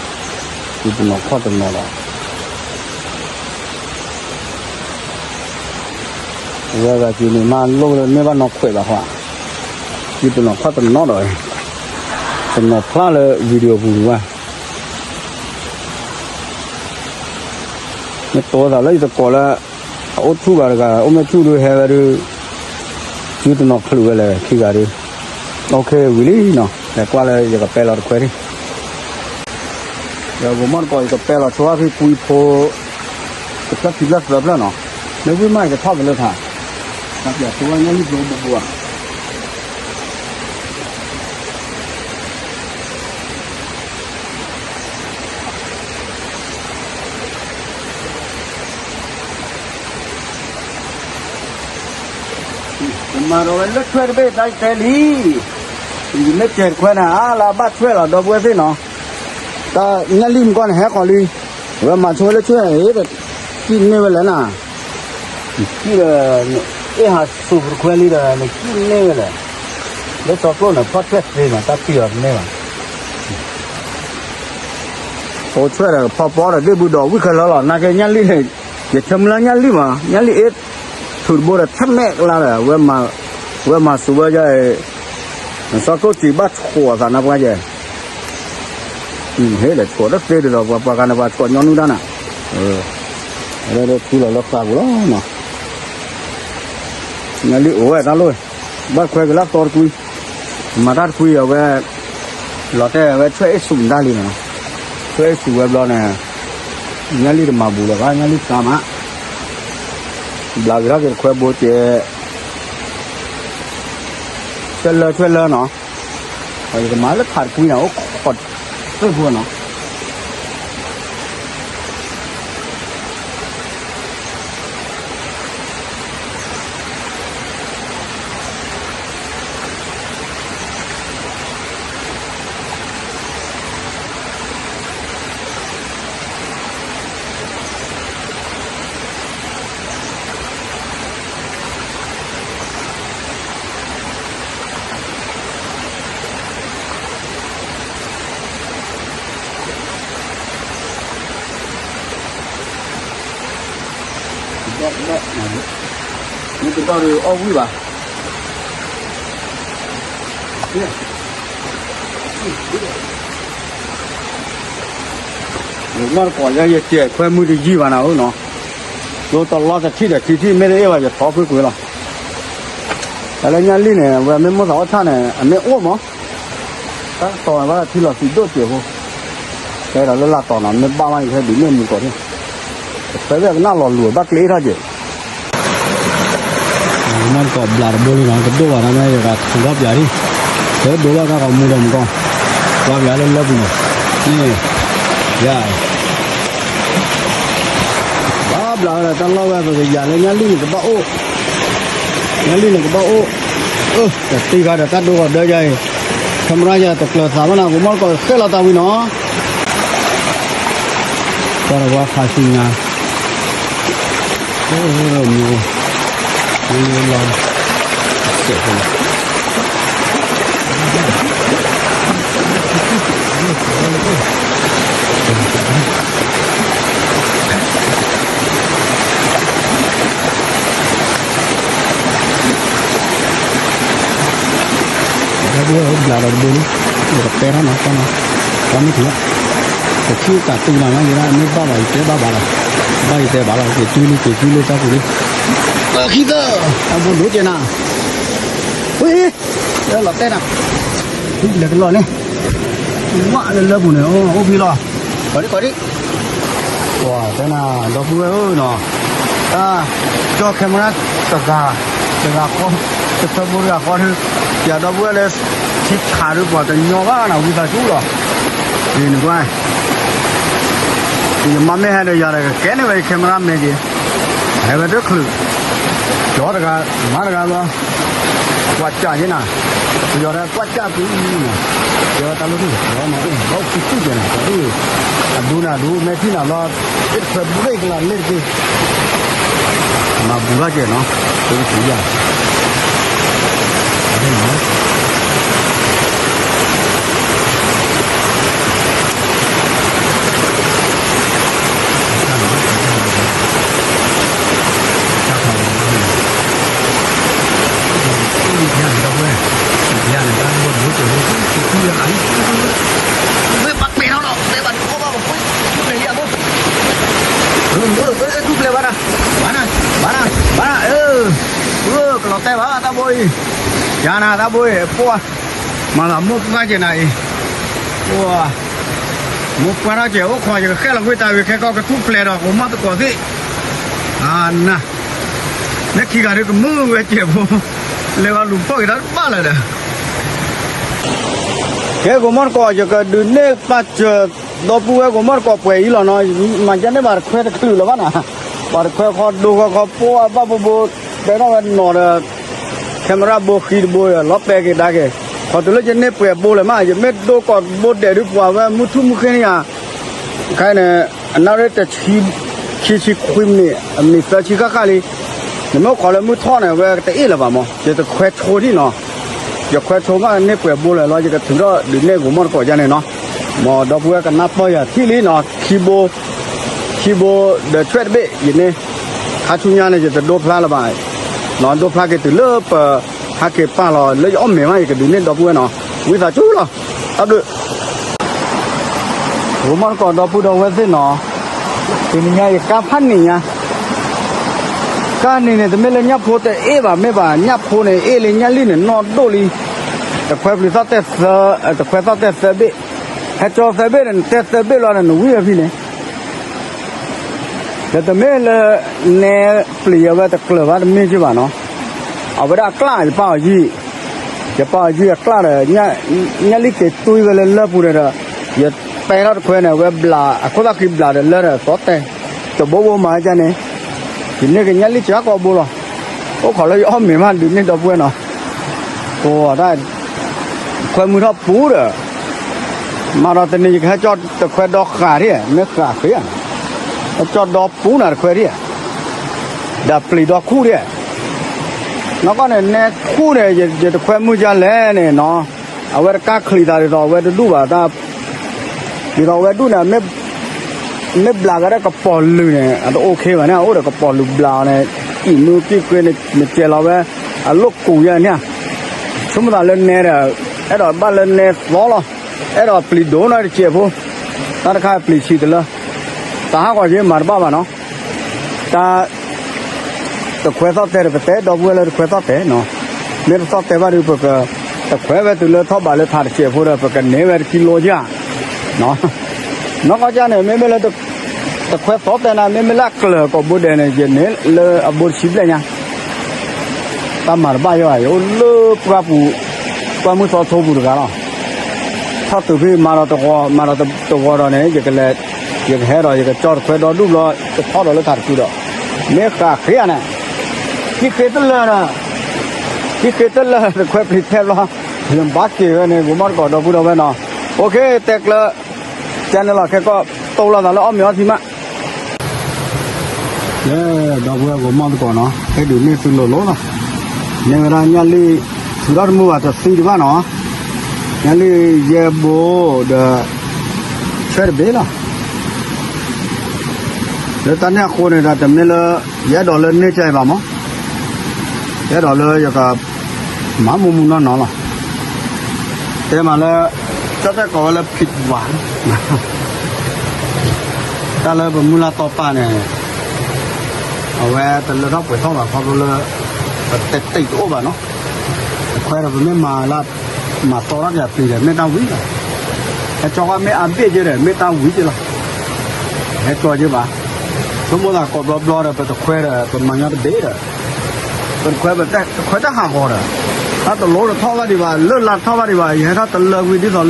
ၤ, ထံတနီၤခီၣ်တနီၤဒီး ဝဲဂၤက့ၤန့ၣ်မးလိၣ်လၢမ့ၢ်ဘၣ်နီၢ်ခွဲးဘၣ်ဃီ, ယတနီၤဖျါတနီၤဒီး, တနီၤဖျါလၢ video ပူၤဝဲ, မ့ၢ်တိသးလၢယတကိးလၢ အအိၣ်ဆူၣ်ဘၣ်တဂၤ အိၣ်မ့ၢ်ဆူၣ်ဒုးဟဲဝဲဒုး, ယတနီၤချုးဝဲလဲၣ် ခံဂၤဒုး, အိၣ်ခ့ဝံၤလံနီၤ လဲၤကွၢ်လၢယကပဲလီၤတခွဲဒၣ် ဒီးဂိၤမီၢ်တကိး ယကပဲလီၤဆိဖဲကွံဖိ တဖျၢၣ်ခံဖျၢၣ်သၢဖျၢၣ်နီၤ, မ့ၢ်ဝံၣ်မးယကထီၣ်က့ၤလၢထး, တၢ်ပျးဆိဝဲညၣ်လံၣ်ဖျိဘိဘိဧါ. ယမၤဒီးဝဲလၢဆွဲတဘ့ၣ်တၢ်တဲလံ, ယမ့ၢ်တဲတခွဲနၤ အါလၢအဘၣ်ဆွဲလီၤ ဒီပုၢ်ဝဲၢ်သ့ၣ်နီၤ, တၢ်ညၣ်လံၣ်မကီၢ်န့ၣ် ဟဲခီလံ, ဝဲမၤဆိဝဲလၢဆွဲ, ကံၣ်န့ၢ်ဝဲလဲၣ်နၤ နကံၣ်ဒီး, အ့ၣ်ဟးစူၤတခွဲလံဒီး နကံၣ်န့ၢ်ဝဲလဲၣ်, လၢစီၤကျိၣ်န့ၣ် ဖီၣ်ဆွဲသ့မး တၢ်တံၢ်အီၤတန့ၢ်ဘၣ်, အိၣ်ဆွဲဒီးဖီပီဒီးဒ့ၣ်ဘုဒီးဝံၣ်ခဲလၢာ်လီၤ, နာ်က့ညၣ်လံၣ်န့ၣ်, ယဆၢမုၢ်လၢညၣ်လံၣ်မး, ညၣ်လံၣ်အ့ၣ်, ထုးတဘိဒီးထဲမဲာ်ကလါဒီး, ဝဲမၤစူၤဝဲယဲအံၤ, နစီၤကျိၣ်စံးဘၣ်ဆိးအသးနပှၤယဲ ဟ့ၣ်လဲၤဆိးတသ့ဒ်သိး ပှၤပှၤဂၤန့ၣ် ပှၤဆိးညီနုၢ်တၢ်နၤ, လၢထူလီၤလၢဃာ်ပူၤလီၤနီၤ, ညၣ်လံၣ်အိၣ်ဝဲတၢ်လိၣ်, ဘၣ်ခွဲက့ၤလၢအသီတကွံ, မၤတၢ်တကွံအဝဲ, လီၤတဲာ်ဝဲဆွဲအ့ၣ်စူၤမတၤလံနီၤ, ဆွဲအ့ၣ်စူၤဝဲဘျီန့ၣ်, ညၣ်လံၣ်တမၤဘူးလၢၤဘၣ် ညၣ်လံၣ်ကါမး, ဘျးက့ၤထီၣ်က့ၤတခွဲဘိကဲ ဆွဲလၢဆွဲလၢနီၤ, ယကမၤလၢခးတကွံန့ၣ် အိၣ်ခိးသ့ၣ်ဖိနီၤ. မ့ၢ်တဘၣ်ဒီးအီၣ်ဝံၣ်ဘၣ်. မ့ၢ်တကိးယဲ ယစဲးခွဲမုၢ်တယံာ်ဘၣ်နၤဧၢနီၤ, ဒိတလီတထံၣ်ဒီးခံထံၣ် မ့ၢ်တအ့ၣ်ဘၣ် ယထီကွ့ၢ်ကွ့ၢ်လီၤ. တၢ်လၢညၣ်လံၣ်န့ၣ် ဝဲမ့ၢ်မိၣ်သးအီၣ်ဆၣ်န့ၣ် အမ့ၢ်အိၣ်မး, တၢ်ကတီၤဘၣ်ထံလီၤသံးဒိၣ်စဲးဖိ, တဲဒီးလၢလာ်တီၤနီၤ မ့ၢ်ဘၣ်မး ယဟဲဒုးန့ၢ်မူကီးထံၣ်, တခွဲဘၣ်ကနၣ်လီၤလူၤဘၣ်ကျ့ထီၣ်က့ၤ မ့ၢ်တကိးဘျးတဘိလံနီၤ ကဒိၣ်ဘၣ်တၢ်မ့ၢ်ယကထူးထီၣ်ပၠးထံၣ်, ကဒိၣ်ဘၣ်တၢ်ကီမူဒီးမူကီၢ်, ကွၢ်ပၠးလၢလၢပူၤနီၤ, န့ၣ်, ယၤ ဘၣ်ဘျးဝဲဒီးတၢ်လီၢ်ဝဲ ပကယၤလၢညၣ်လံၣ်န့ၣ်ကဘၣ်အိၣ်, ညၣ်လံၣ်န့ၣ်ကဘၣ်အိၣ်, အၢ တတ့ဃာ်ဒီးတၢ်ဒိဂီၤဒၢယၤအံၤ, camera ယၤတကျၢၤသးဘၣ်နၤ ကမီၢ်တကိးဃဲလီၤတၢ်ဝံၤနီၤ, ပှၤတဝါဖးဆူညါ မ့ၢ်လီၤ စဲးဖိ ဒီပုၢ်ဝဲၢ်အိၣ်ဘျးဒီးတဘိလံ, ယကတဲထီၣ်နီၤ တၢ်နီၤ, တၢ်မ့ၢ်ထံၣ်လီၤ, တဆံကးတူၢ်နၤမး ယဒၣ်မ့ၢ်ဘၣ်ဘၣ်ယတဲဘၣ်ဘၣ်လီၤ, ဘၣ်ယတဲဘၣ်လီၤ က့ၤက့ၤလၢတၢ်ပူၤလံ, ပခံသၢ, တၢ်ဘိဒိၣ်ကဲနၤ, ဝ့ၢ်, လၢလီၤတဲနၤ, လဲၤကလီၤန့ၣ်, ဝၣ်လၢလၢပူၤန့ၣ် အိၣ်ဖံလီၤ, ကီးဒံကီးဒံ ပှၤတဲနၤ ဒီပုၢ်ဝဲၢ်ဧၢနီၤ, တၢ်ကၠီ camera တဂၤ, တဂၤဃီ, တထၢဖိတဂၤဃီထၢ, ယၤဒီပုၢ်ဝဲၢ်လၢ ထံဆးဒုပှၤတညီဘၣ်နၤ ဝံသးစူၤလီၤ, ဒ်န့ၣ်ကွၢ်, ယမါမ့ၢ်ဟဲဒီးယၤဒီးကကဲန့ၢ်ဝဲ camera မဲာ်က့ၤ, ဟဲဝဲတချုး, ကၠီတဂၤ, မါတဂၤလီၤ ကွၢ်ကၢ်ယဲနၤ, ပယီၤဒၣ်ကွၢ်ကၢ်ကွံာ်, ကဲဝဲတၢ်လိၣ်ထူၣ် လီၤမၤအိၣ် လီၤဖုသူၣ်ကဲနၤ ပှၤအံၤ, အဒိနၤဒိ မဲာ်ထံၣ်နၤလီၤ, အ့ၣ်တခွဲးဘျ့ကလၤလ့ၣ်တက့ၢ်, မၤဘူးထီၣ်ကဲနီၤ, ပကဆူယၤ ဝဲပှၤပဲာ်ထီၣ်လီၤ တဲဘၣ်တကီဘၣ် ပကွံာ်ထူၣ်ပျဲၤလံဧါဘိ, ထူၣ်ပျဲၤဘၣ်နၤ, ဘၣ်နၤ, ဘၣ်နၤ, ဘၣ်နၤ, အၢ, အၢ ကလီၤတဲဘၣ်တၢ်ဘိအံၤ, ယၤနၤတၢ်ဘိအံၤ ပှၤ, မၤသးမိၢ်ပှၢ်ကဲနၤအံၤ, ပှၤ, မိၢ်ပှၢ်ထီၣ်ကဲအိၣ်ခိး ယကဃဲလီၤကွံာ်တၢ်ဝံၤ ခဲကီၢ်ကထူၣ်ပျဲၤဒီး ကမီၢ်သကိးသ့ၣ်, အနၤ, လၢခံဂၤဒုကမုာ်ဝဲကဲးဖိ, လဲၤဂီၤလူၤဖီၣ်က့ၤတၢ်တဘၣ်လၢၤဒီး ကဲ ကမီၢ်တကိး ယကဒုးနဲၣ်ပာ်စၢၤ ဒီပုၢ်ဝဲၢ်ကမီၢ်တကိးပှဲၤအံၤလီၤနီၤ, မၤကဲန့ၣ်ဘၣ်တခွဲတချုးလၢၤဘၣ်နၤ, ပှၤတခွဲဃီဒိဃီခီဖိအဘၣ်ဘိဘိ, တဲထီၣ်ဝဲနီၤဒီး camera ဘိဃံတဘိ လီၤပဲာ်က့ၤဒါက့ၤ, ခီတုၤလၢယန့ၢ်ပှဲၤဘိလၢၤမး ယမ့ၢ်ဒိကိးဘိဒဲးဒုးပှၤဝဲမုၢ်ထူၣ်မုၢ်ဃ့န့ၣ်ယၤ, ခဲအံၤန့ၣ် အနၣ်ရံၣ်တဆံ ခံဆံခွံမံးနံး အမံးသၢဆံဃၣ်ဃၣ်လံ, နမ့ၢ်အိၣ်ခိးလၢမုၢ်ထီၣ်န့ၣ် ဝဲတအ့ၣ်လၢၤဘၣ်မး, ယတခွဲဆိထံၣ်နီၤ, ယခွဲဆိမးန့ၢ်ပှဲၤဘိလၢၤလီၤ ယကထုးထီၣ်ဒုးနဲၣ်ကမီၢ်တကိးယါန့ၣ်နီၤ, မ်ဒီပုၢ်ဝဲၢ်ကနၢ်ပၢၢ်ယၤထံၣ်လံနီၤ, ခံဘိ, ခံဘိဒီးဆွဲၣ်တဘ့ၣ်ယန့ၣ်, ခါဆူညါန့ၣ် ယတဒိဖျါလၢၤဘၣ်, ဒိဖျါက့ၤတုၤလၢပ ဟဲက့ၤပာ်လီၤ လၢယအီၣ်မ့ၤမး ယကဒုးနဲၣ်ဒီပုၢ်ဝဲၢ်နီၤ, ဝံသးစူၤလီၤ, တၢ်ဘျုး ကမီၢ်တကိးဒီပုၢ်ဒီဝဲၢ်သ့ၣ်နီၤ, တနံၤညါအံၤကါဖးန့ၣ်ညါ, ကါန့ၣ်န့ၣ် တမ့ၢ်လၢညၣ်ဖိတအ့ၣ်ဘၣ် မ့ၢ်ဘၣ် ညၣ်ဖိန့ၣ် အ့ၣ်လံ ညၣ်လံၣ်န့ၣ် နီၢ်ဒိၣ်လံ, တခွဲပျံၤသီၣ်တဲသၢ, တခွဲသီၣ်တဲသၢဘ့ၣ်, ဟဲကၠီသၢဘ့ၣ်န့ၣ် နတဲသၢဘ့ၣ်လီၤန့ၣ် နဝံၣ်ဝဲဖဲန့ၣ် ဒီးတမ့ၢ်လၢ နဲပျံၤအဝဲတကျၢၤဘၣ်တမ့ၢ်က့ဘၣ်နီၤ, အဝဲဒၣ်အကျၣ် ယပာ်အီၤယံာ်, ယပာ်အီၤယံာ်အကျၣ်ဒီး ညၣ်လံၣ်က့ၤတွံဝဲလၢလၢၢ်ပူၤဒီး, ယပဲထီၣ်တခွဲန့ၣ် အဝဲဘျးအခိၣ်သၣ်ဃံဘျးဒီးလၢဒီးသီၣ်တဲ, တဘိဘိမၤဒ်န့ၣ်, ယန့ၢ်က့ၤညၣ်လံၣ်ကၠၢ်ကိာ်ဘိလီၤ, အိၣ်ခိးလၢယအီၣ်မ့ၤမးဒုးန့ၢ်ဒီပုၢ်ဝဲၢ်နီၤ, ကိးတၢ် ခွဲမုၢ်ထီၣ်ပူၤဒီး, မၤဒီးတနံၤ ယကဟဲကၠီတခွဲဒီဃာ်ဒံး, မ့ၢ်ဃာ်ဃ့ဧါ, ဟဲကၠီဒီပူၤနၤတခွဲဒံး, ဒီးပျံၤဒီခူၣ်ဒံး, နီၢ်ကီၢ်န့ၣ် နဲခူၣ်န့ၣ် ယတခွဲမုၢ်ကလဲၣ်န့ၣ်နီၤ, အဝဲတကါချံးသးဒ်သိးအဝဲတဒူၣ်ဘၣ်တၢ်, ဒ်သိးအဝဲဒူၣ်န့ၣ် မ့ၢ်ဘျးကဒီးကပီၤလုာ်န့ၣ် အတအိၣ်ခ့ဘၣ်န့ၣ် အအိၣ်ဒီးကပီၤလုာ်ဘျးအီၤန့ၣ် အံၣ်မုၢ်ကံၢ်ကွ့န့ၣ် နကဲလီၤဝဲ အလိၣ်ကူးယဲန့ၣ်, ဆိကမိၣ်သးလၢနဲဒီး, အဲၣ်ဒိးဘၣ်လၢနဲသီလီၤ, အဲၣ်ဒိးပျံၤဒိၣ်နီတစဲးဖိ, တၢ်တခါပျံၤဆံးတလၢ, တၢ်ဟးဂီၤယဲမၤတဘၣ်ဘၣ်နီၤ, တၢ် တခွဲသီၣ်တဲာ်ဒီး ပတဲဒီပုၢ်ဝဲၢ်လၢတခွဲသီၣ်တဲာ်နီၤ, မ့ၢ်တသီၣ်တဲာ်ဘၣ်ဒီး ပက တခွဲဝဲတုၤလၢထီၣ်ဘးလၢထးတစဲးဖိဒီး ပကန့ၢ်ဝဲတခံလိကၢ်, နီၢ်ကီၢ်ကၢ်န့ၣ် မ့မ့ၢ်လၢ တခွဲသီၣ်တဲာ်နၤ မ့မ့ၢ်လၢအကျၢၤကိးဘိဒဲးန့ၣ် ယန့ၢ်လၢအဘိတဆံဘျဲၣ်ညါ, တၢ်မၤတဘၣ်ယဲဘၣ် ယအိၣ်လၢပှၢ်ပူၤ, ပှၢ်မုၢ်သီထိပူၤတဂၤလီၤ, ထီၣ်တုၤဖဲမၤဒီးတဝီ မၤဒီးတဝီဒီးန့ၣ် ယကလဲၤ ယကဟဲဒီး ယကကၠီတခွဲဒီဒူၣ်ဘျီ ယထီၣ်ဒီးလၢထးတကုဒီး, မ့ၢ်ဃးဃ့ဧါန့ၣ်, ခံဃ့တလၢာ်ဒီး, ခံဃ့တလၢာ်တခွဲပျံၤထဲဘျီ, ယဘၣ်က့ၤဝဲန့ၣ် ဂိၤမီၣ်တကိးဒီပုၢ်ဒီဝဲၢ်နီၤ, အိၣ်ခ့ တဲကျၢၤ, ကဲန့ၣ်လီၤ ခဲကီၢ် တိလီၤသးလၢအီၣ်မ့ၤအီထံမး လၢဒီပုၢ်ဝဲၢ်ဂီၤမီၣ်သကိးနီၤ ဟဲဒုးန့ၢ်သုလိၤလိၤလီၤ. မ့ၢ်ဝဲဒၣ်ညၣ်လံၢ် ထုးထီၣ်တမုာ်ဘၣ်တသံတဘၣ်နီၤ, ညၣ်လံၢ်ယဲၢ်ဘိဒီး ဆွဲတဘ့ၣ်လီၤ. လၢတၢ်န့ၣ်အဃိန့ၣ်ဒီး တမ့ၢ်လၢ ယအဲၣ်ဒိးလၢန့ၢ်ကဲအံၤဘၣ်မး, ယအဲၣ်ဒိးလၢယက မၤမူမူနီၢ်နီၢ်လီၤ. တဲမးလၢ ကၠီၣ်တဲၣ်ကိးဝဲလၢ ဖံးဝါ တၢ်လၢပမုၢ်လၢ်တီၢ်ပာ်န့ၣ် အဝဲတလၢထီၣ်ပှဲၤထီၣ်ဘၣ် ခီဖျိလၢ ပတဲတ့ၢ်တအိၣ်ဘၣ်နီၤ, တခွဲဒီးပမ့ၢ်မၤလၢ မၤတီၢ်ထီၣ်က့ၤအပျံၤဒီး မ့ၢ်တၢ်ဝံၤလီၤ. ဟဲကၠီဝဲမ့ၢ်အါဘ့ၣ်က့ဒီး မ့ၢ်တၢ်ဝံၤက့လီၤ. ဟဲကၠီက့ဘၣ်, ဆိကမိၣ်သးကိးဘျီဘျီဒီး ပတခွဲဒီး ပမၤညီတဘ့ၣ်ဒီး ပတခွဲ ပတခွဲတၢ်ဟးဂီၤဒီး တၢ်တလိၣ်တထီၣ်ဘၣ်ဒံးဘၣ် လၢၢ်လၢ်တထီၣ်ဘၣ်ဒံးဘၣ် ယဟဲထီၣ်တလၢဝံၤဒ်သိးလၢ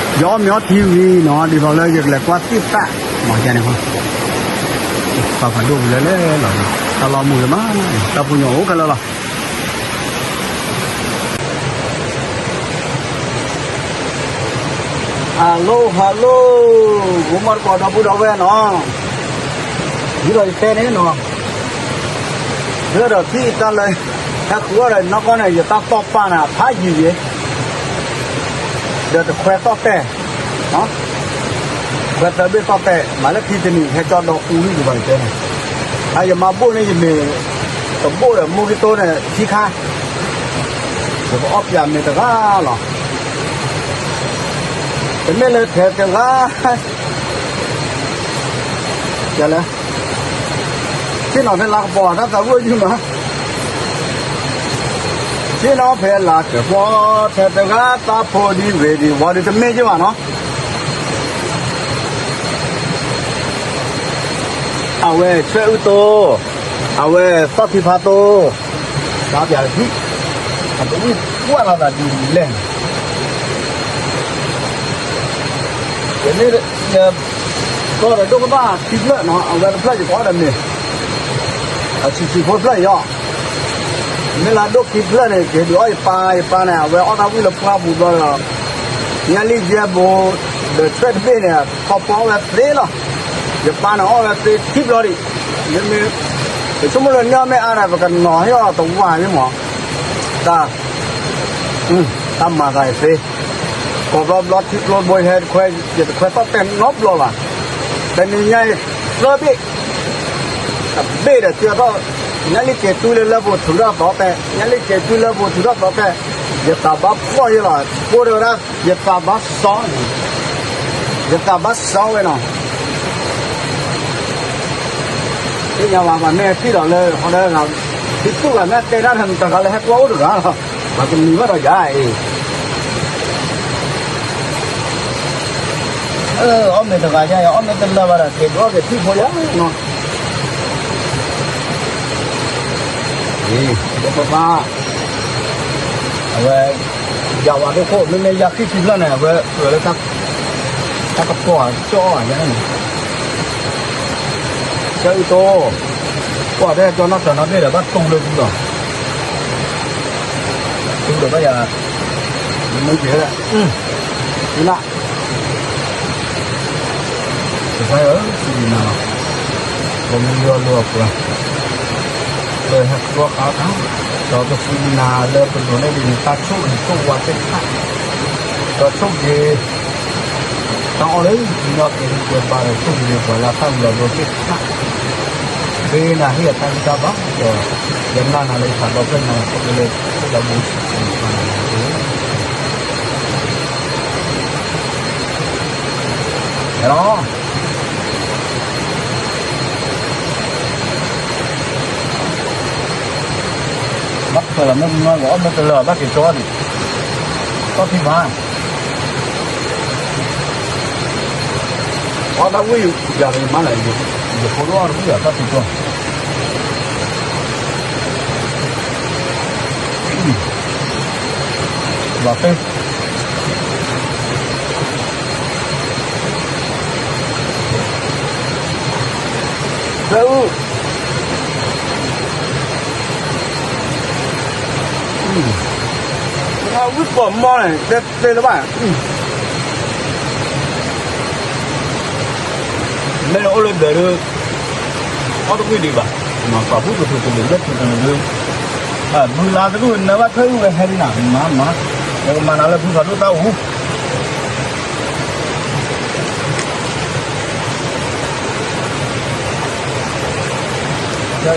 ယအီၣ်မ့ၤအီထံဝံၤနီၤ ဒ်သိးလၢယကလဲၤကွၢ်သ့ၣ်သၣ် မၤကဲန့ၣ် ပှၤဖးဒိၣ်ပူၤလဲၤလဲၤလီၤ, တၢ်လီၢ်မုာ်ဂ့ၤမး, တၢ်ဖိညီအိၣ်ခဲလၢာ်လီၤ. Hello hello, ဂိၤမီၣ်တကိးဒီပုၢ်ဒီဝဲၢ်နီၤ, ဒ်သိးယတဲန့ၣ်နီၤ, ဒီးထံၣ်တၢ်လၢ ဟဲဃုအီၣ်ဒီးနီၢ်ကီၢ်န့ၣ် ယတၢ်တီၢ်ပာ်န့ၣ် ဖးယံၤယံၤ ဒီးတခွဲတီၢ်တဲာ်, ခွဲသၢဘ့ၣ်တီၢ်တဲာ် မၤလၢခံတနံၤ ဟဲကၠီဒီးအူလံ ယဘၣ်ယတဲန့ၣ်, အယမၤဘိၣ်န့ၣ် ယမ့ၢ် တဘိၣ်ဒီး မိၢ်ကံတိန့ၣ် ခံခါ, ယကအီၣ်ပၠးမ့ၤတဂၤလီၤ, တမ့ၢ်လၢထဲတဂၤ ယလဲၤ ဆ့ၣ်နီၤဖဲလါကပီၤ တၢ်သးဝံၣ်ယုၢ်မး, ဆ့ၣ်နီၤဖဲလါကပီၤ ထဲတဂၤ သးဖိဒံဝ့ၤဒံဝီဒံ တမ့ၢ်ယုၢ်ဘၣ်နီၤ, အဝဲဆွဲအုၣ်တိ, အဝဲသီၣ်ဖံဖါတိ, တၢ်ပၠးတထံၣ်, အတဝံၣ်ကွၢ်လီၤသးဒ်လဲၣ် ယမ့ၢ် ယ ကီၢ်ဒီးဒိၣ်ကဘၣ်ခံဖျၢၣ်နီၤ, အဝဲတဖျၢၣ်ယကအီၣ်ဒီးမ့ၤ, အဆံးဆံးဖိတဖျၢၣ်အံၤအီၤ, မ့ၢ်လၢဒိၣ်ခံဖျၢၣ်န့ၣ် ကဟ့ၣ်ဒုးအီၣ်ယပၢ်, ယပၢ်န့ၣ် အဝဲအီၣ်တၢ်ဝံၣ်လၢပှၢ်ပူၤဘျီဒီး, ညၣ်လံၢ်ယဲၢ်ဘိ, ဒီးဆွဲတဘ့ၣ်န့ၣ် ခီပီအီၣ်ဝဲသ့လီၤ, ယပၢ်န့ၣ်အီၣ်ဝဲသ့ခံဘျီဒံး, မ့မ့ၢ် ပဆိကမိၣ်လၢန့ၢ်အီၣ်မ့ၢ်အါဒီး ပကနီၤဟ့ၣ်အီၤတဝၢ်မ့ၢ်မး, တၢ် တၢ်မၤသးအံၤသ့, ကိးဘျီဘျီထံကျိဘိယဟဲတခွဲ ယတခွဲသီၣ်တဲာ်နီတဘျီဘၣ်, တနံၤညါအံၤ သၢဘ့ၣ်, တဘ့ၣ်ဒီးကၢထီၣ်, ညၣ်လံၢ်က့ၤတွံလၢလၢပူၤထုးထီၣ်သီၣ်တဲာ်, ညၣ်လံၢ်က့ၤတွံလၢပူၤထုးထီၣ်သီၣ်တဲာ်, ယသးဘၣ်ဖှီၣ်ယလီၤ, ကိၢ်တဝဲဒၣ်, ယသးဘၣ်စီ, ယသးဘၣ်စီဝဲနီၤ သ့ၣ်ညါဘၣ် မ့ၢ်ထံၣ်ဒီးလၢ ဟီဒီး ထံတူၢ်ဂၤမ့ၢ်တဲတၢ်တဂၤလၢဟဲကွၢ်အိၣ်တဂၤလီၤ, ပှၤကမံၤဘၣ်ဒီးယၤအံၤ, အီၣ်မ့ၤတဂၤယၤအံၤ အီၣ်မ့ၢ်တလၢာ်ဘၣ်ဒီး က့ၤဒုးအီၣ်က့ၤထံဖိယၤနီၤ, အံၤ ပပၢ် အဝဲ ယၤဝဲဒိၣ်ခိၣ် မ့မ့ၢ်ယၤခံဆံဖျၢၣ်န့ၣ် အဝဲ အဝဲလၢ တၢ်ကပီၤကၠီၣ်ယၤန့ၣ်, ကၢအုၣ်တိ, ကွၢ်တဲကၠီနီၣ်တၢၤနီၣ်တ့ၢ်ဒီး ဘၣ်တူၢ်လၢပူၤလီၤ, တူၢ်ဒီးဘၣ်ယၤ, မ့ၢ်က့ၤဝဲဒၣ်, အံၤလၢ ကစၢ်ယွၤဧၢ စံးဘျုးနၤလီၤ, ပမုၢ်ယွၤလိာ်အပှၤ, ပဟဲကျီဃာ်တၢ်, ဒီးပစံးဘျုးနၤလၢပလိၤန့ၣ်ဒ်န့ၣ် တၢ်ဆိၣ်ဂ့ၤဆိၣ်ဝါသ့ၣ်တဖၣ်, ဒီးဆိၣ်ဂ့ၤ တၢ်အီၣ်လၢ ညီကဲၤဟံၣ်ကဲၤဘါဒီး ဆိၣ်ဂ့ၤပှၤလၢတၢ်ဘျုးဒီးသ့ၣ်တဖၣ်, ဃ့နၤဟ့ၣ်အတၢ်ဂံၢ်တၢ်ဘါ, ဒီး ယနာ်နၤလၢယသးဒီဖျၢၣ်ညါ ခီဖျိလၢ ခိၣ်ဒီဘိ စံးဘျုးနၤလီၤ. ဟဲလီၤ, ဘၣ်ထွဲလီၤမ့ၢ်မ့ၢ် အီၣ်မ့ၢ်တလၢာ် ဘၣ်က့ၤကၠီဒံး, တၢ်ဖံးမၤ, အီၣ်တၢ်ဝံၣ်ယၤတမၤလၢၤ, ယဖိဒိၣ်အီၣ်တဝံၣ်ယၤ တၢ်ဖံးကၠီ, ဘၣ်ဖဲ ပ ဝံၣ်ပိာ်မီၢ်န့ၣ် တဲတဲလၢၤဘၣ်, မ့ၢ်နအိၣ်လၢဒၢးဒီး အီၣ်တဝံၣ်ဒံးဘၣ်, ပှၤဖုၣ်ကဖုၣ်ကဖုၣ်လၢထူၣ်ကနၢၤဒုး, ဘုလါတဒူၣ်နၢဘၣ်ထွဲအုၣ်ဝဲဟဲဒံးနၤ, မၤမၤ, ယကမၤနၤလၢဖုဖးဒိၣ်တၢ်အိၣ် အုၣ်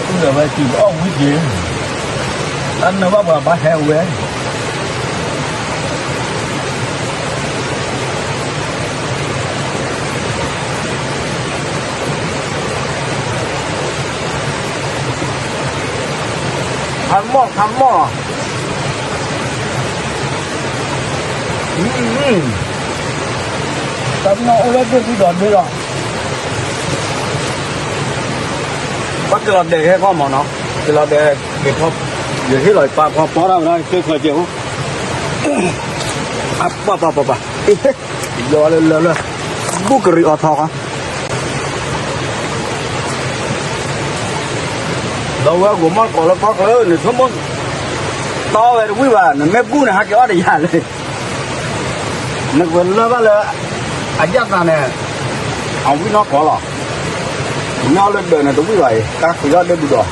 ဒီးဝဲကံၣ်အီၣ်ဝံၤက့ၤ, တၢ်နၢဘၣ်ပှၤဘၣ်ဟဲဝဲ, ခါမီၢ်ခါမီၢ်, တၢ်မီၢ်အိၣ်လၢဒ့ၣ်ဝံဒီးဒ့ၣ်လီၤ, ပှၤက့ၤလီၤဒဲးဟဲခီမီၢ်နီၤ, က့ၤလီၤဒဲး, က့ၤထီၣ်, ယဟ့ၣ်လီၤယပာ်ဖီပီတၢ်ဝဲဒၣ်က့ခီကဲအိၣ်, အပပပပ, ယီၤလၢလၢလၢ, ဘူၣ်ကရံးအီၤထီၣ်ဃီ ဒီးဝဲဂိၤမီၢ်ကီးလၢကီၢ်ချၢန့ၣ် ဆိကမိၣ် တီဝဲတဝံၣ်ဘၣ်, နမ့ၢ်ဘူၣ်န့ၣ် ဟးက့ၤအီၣ်တယၤလၢ, နကလၢဘၣ်လၢ အယၣ်သးန့ၣ် အဝံၣ်နီၢ်ကီးလီၤ, မ့ၢ်အီၣ်လၢဒၢးန့ၣ် တဝံၣ်ဘၣ်အံၤ တၢ်ဃံးအီၣ်ဒ့ၣ်ဘူးဒီး,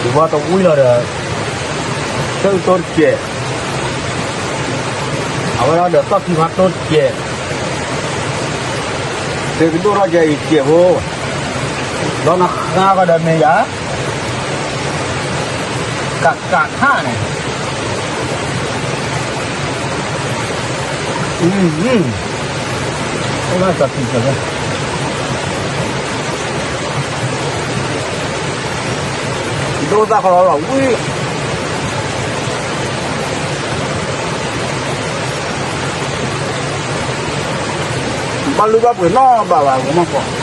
ယဝဲတဝံၣ်လီၤဒီး သၢၣ်တိတစဲး, အဝဲဒၣ်ဒီးသီၣ်ခံဖးတိတစဲး သုကဒိၣ်ထီၣ်ကဲအံၤစဲးဖိ, ဒီးနဃါကဒီးမ့ၢ်ယၤ, ကးကးခါန့ၣ်, အိၣ်လၢကီၢ်ထံးကီၢ်လၢ ဒိၣ်သၣ်ခီလီၤလီၤဝံၣ် ဘၣ်လုၢ်ဘၣ်ပှ့ၤနီတဘျီဘၣ် ဂီၤမီၢ်ကီး,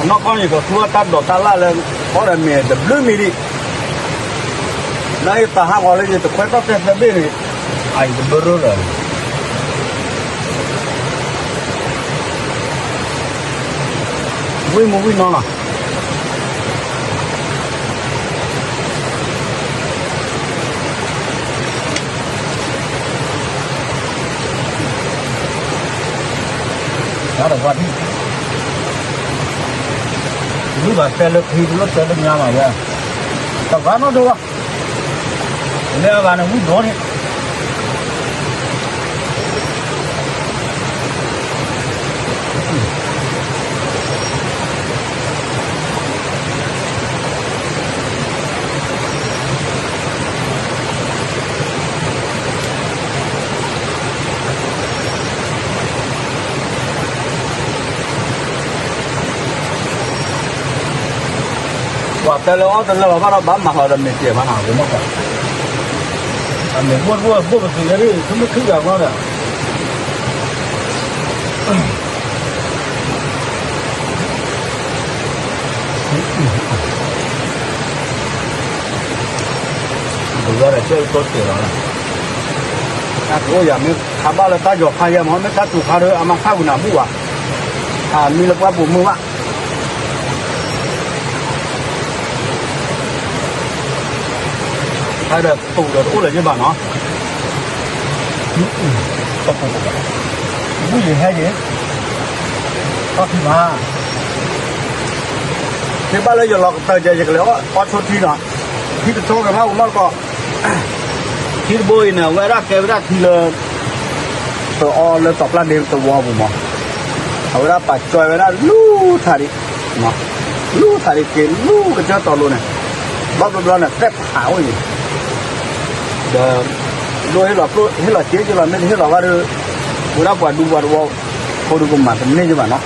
အနီၢ်ကီၢ်န့ၣ် ကသူဝဲတၢ်ဒိးတၢ်လၢ်လၢ အီၣ်ဒီးမ့ၤတဘျုးမံၤဒံး, လၢယသးဟးဂီၤလၢယတခွဲထီၣ်တဲသဘ့ၣ်န့ၣ်, အအံၤတဘၢရိလၢာ် ဝံၣ်မူဝံၣ်နီလီၤ. တၢ်တဝါထံၣ်, တလုၢ်ဘၣ်တဲလၢခံ တလိၣ်တဲလၢညါမးဝဲ, တဝါနီၣ်ဒိဝါ, လၢအဂၤန့ၣ်ဝံၣ်ဒိၣ်န့ၣ် ပှၤတဲလၢအီၣ်တလၢဘၣ်ဘၣ်ဒီး ဘၣ်မၤလီၤဒီးမ့ၤစဲးမးနီၤ ဂီၤမီၢ်ကီး, အမ့ၢ်ဘိၣ်တဘိၣ်ဘိၣ်ပသံးဝဲဒၣ် သုမ့ၢ်ခုၣ်ဂၤဘျီဒီး ပဝဲဒီးကဲကီတ့ၢ်လီၤ, တၢ်ကအိၣ်ယၤမ့ၢ်ခါဘၣ်လၢတၢ်ယီၤခါယဲမ့ၢ် မ့ၢ်တၢ်တူၤခါဒီး အမၤခါဝံၤနၤဘူၣ်ဘၣ်, အမံလၢပှၢ်ပူၤမုၢ်ဘၣ် ဟဲဒီးတူၢ်ဒီးတအိၣ်လၢၤယဘၣ်နီၤ, တပူၤ, ဘူၣ်ယဟဲက့ၤ, ထီၣ်ထံမး, မ့ၢ်ဘၣ်လၢယလီၤကတၢၢ်ကဲ ယကလဲၤအီၣ်ဆိထံနီၤ, ထံတဆီက့ၤမး ဂီၤမီၢ်ကီး, ထံတဘိအံၤန့ၣ် အဝဲဒၣ်ကဲဝဲဒၣ်ထံလၢ ပအီလၢတီၤပျၢ်ဒ့တဝီပူၤမး, အဝဲဒၣ်ပာ်ကၠီဝဲဒၣ်လူထးဒံး လူထးဒံးက့ၤလူကစၢၢ်တီၤလိၤန့ၣ်, ဘၣ်ဘျီဘျီန့ၣ် သဲၣ်ဖးအိၣ်အံၤ, ဒီး ဒိၣ်ဟ့ၣ်လီၤကျိၣ်ဟ့ၣ်လီၤစ့က့ၤလီၤ မ့ၢ်တဟ့ၣ်လီၤဘၣ်ဒီး, ဝဲဒၣ်ပှၤဒူပှၤတဝီ, ဖိဒူကမၤတန့ၢ်ယဘၣ်နီၤ,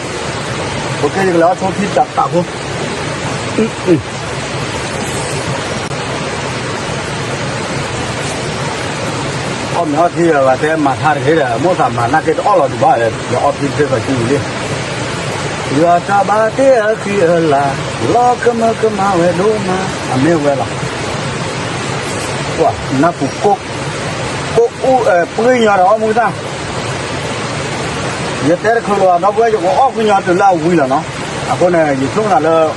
ပကဲယကလဲၤအီၣ်ဆိထံတးတးဖိ အီၣ်မ့ၤအီၣ်ထံဒီး ပှၤတဲမၤထါတဂ့ၤဒီး မိၢ်သးမၤနၢ်က့တအီၣ်လီၤဒံးဘၣ်ဒီး အီၣ်ထံတသ့ဘၣ်စုလံ, ပ ယွၤတၢ်ဘါတ့အဃံအလၤ, လီၤကမၢကမၣ်ဝဲဒိၣ်မး, အမ့ၢ်ဝဲလီၤ. နၢ်ပူၤကိၣ်, ကိၣ်အူ, ပှ့ၤညီဒီးအီၣ်မူသၣ်, ယတဲတချုးလၢၤဘၣ် ဒီပုၢ်ဝဲၢ် ယကအီၣ်ကွံာ်ညီတုၤလၢအဝံၤလီၤနီၤ. အဃိန့ၣ် ယဆိကမိၣ်သးလၢ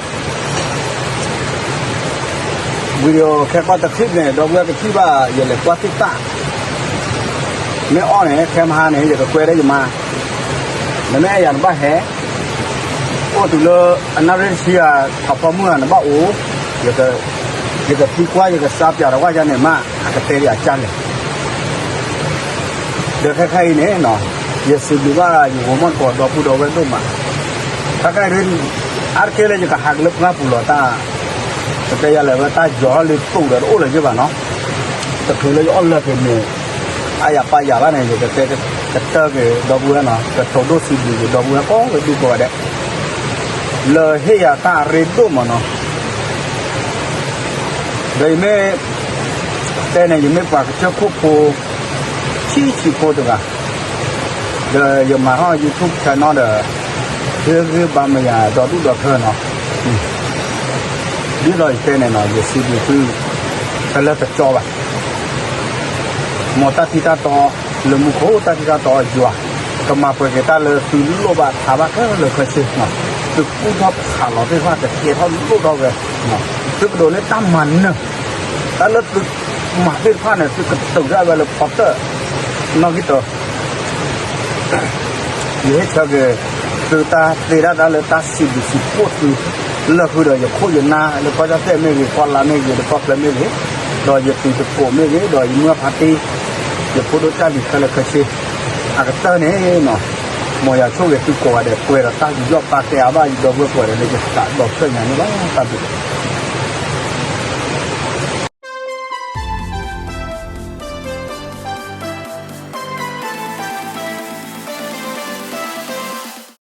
video ခဲကီၢ်တ clip န့ၣ် ဒီပုၢ်ဝဲၢ်ကထံၣ်ဘၣ် ယလဲၤကွၢ်သ့ၣ်သၣ်, မ့ၢ်အီၣ်န့ၣ် ခဲမဟါန့ၣ် ယကကွဲးဒီးယမါ, နမ့ၢ်အဲၣ်ယၤနဘၣ်ဟဲ အိၣ်တုၤလၢအနၣ်ရံၣ်တဆံဧါ ထီၣ်ဖီမုၢ်ဧါ နဘၣ်အိၣ်, ယကသံကွၢ် ယကစါပၠးဒီးဝဲယၤန့ၣ်မး အကတဲဒ်အကၢ်လဲၣ်. ဒီးခဲခါအံၤန့ၣ် ယစံးဘျုးဘၣ်ယဂီၢ်မီၢ်တကိးဒီပုၢ်ဒီဝဲၢ်ဒိၣ်မး, ခဲခါအံၤ အါတက့ၢ်လၢယကဟးက့ၤလၢပှၢ်ပူၤလီၤတၢ်, ကတဲယၤလဲၣ်ဝဲတၢ်ယီၤလၢတိာ်ဒီးတအိၣ်လၢၤယ့ၢ်ဘၣ်နီၤ, တချုးလၢယအီၣ်လၢာ်က့ၤန့ၣ် အါယၤပၢ်ယၤဘၣ်န့ၣ် ယကတဲကတၢၢ်က့ၤဒီပုၢ်ဝဲၢ်နီၤ, ကထိၣ်ဒိၣ်စံးဘျုးက့ၤဒီပုၢ်ဝဲၢ်ကိးဝဲဒဲး လၢဟ့ၣ်ယၤတၢ်အရ့ဒိၣ်မးနီၤ. ဒီးယမ့ၢ်တဲန့ၣ် ယမ့ၢ်ပှၤကစၢၢ်ခိၣ်ဖိ ဆံးဆံးဖိတဂၤ, ဒီးယမၤထီၣ် YouTube channel ဒီး ဟ့ၣ်ဂံၢ်ဘါမယၤဒီဒူၣ်ဒီထၢနီၤ. ဒ်သိးယတဲန့ၣ်နီၤ ယစံးဘျုးသု တလၢတကၠီဘၣ်. မ်တၢ်ထံတၢ်တီလၢမူခိၣ် တၢ်ထံတၢ်တီယွၤ ကမၤပှဲၤက့ၤတၢ်လၢသုလိၣ်ဘၣ်ထးဘၣ်ခဲလၢာ်ခဲဆ့, သုကူၣ်ထီၣ်ဖးလီၤသ့ၣ်တဖၣ် ကကဲထီၣ်လိၣ်ထီၣ်ဝဲ, သုကဒိးန့ၢ်တၢ်မၤနၢၤ, တၢ်လၢသုမၤသ့ၣ်တဖၣ်န့ၣ် သုကတုၤဒၣ်ဝဲလၢဖီတၢၣ် နီၣ်ဂံၢ်တၢ ယဟ့ၣ်ဆၢက့ၤသုတၢ်သ့တၢ်ဘၣ်လၢတၢ်စံးဘျုးစံးဖှိၣ်သု လၢဃုာ်ဒီးယခိၣ်ယနၢ်လၢကီၢ်ကၠီၣ်တဲၣ်မ့ၢ်ဂ့ၤ ကီၢ်လါမ့ၢ်ဂ့ၤ ဒီးကီၢ်ချၢမ့ၢ်ဂ့ၤ, ဒီးယတံၤသကိးမ့ၢ်ဂ့ၤ ဒီးယမုၢ်ဖါတံၢ် ယဖိဒိၣ်တၢ်လံၤခဲလၢာ်ခဲဆ့, အကတၢၢ်န့ၣ်နီၤ, မ်ယွၤဆိၣ်ဂ့ၤသုကိးဂၤဒဲး ပှဲၤဒီးတၢ်ယူးယီၣ်ပာ်ကဲအါဘၣ် ယဒီပုၢ်ဝဲၢ်ကိးဂၤဒဲးလၢယသးဒီဖျၢၣ်ညါန့ၣ်လီၤ. တၢ်ဘျုး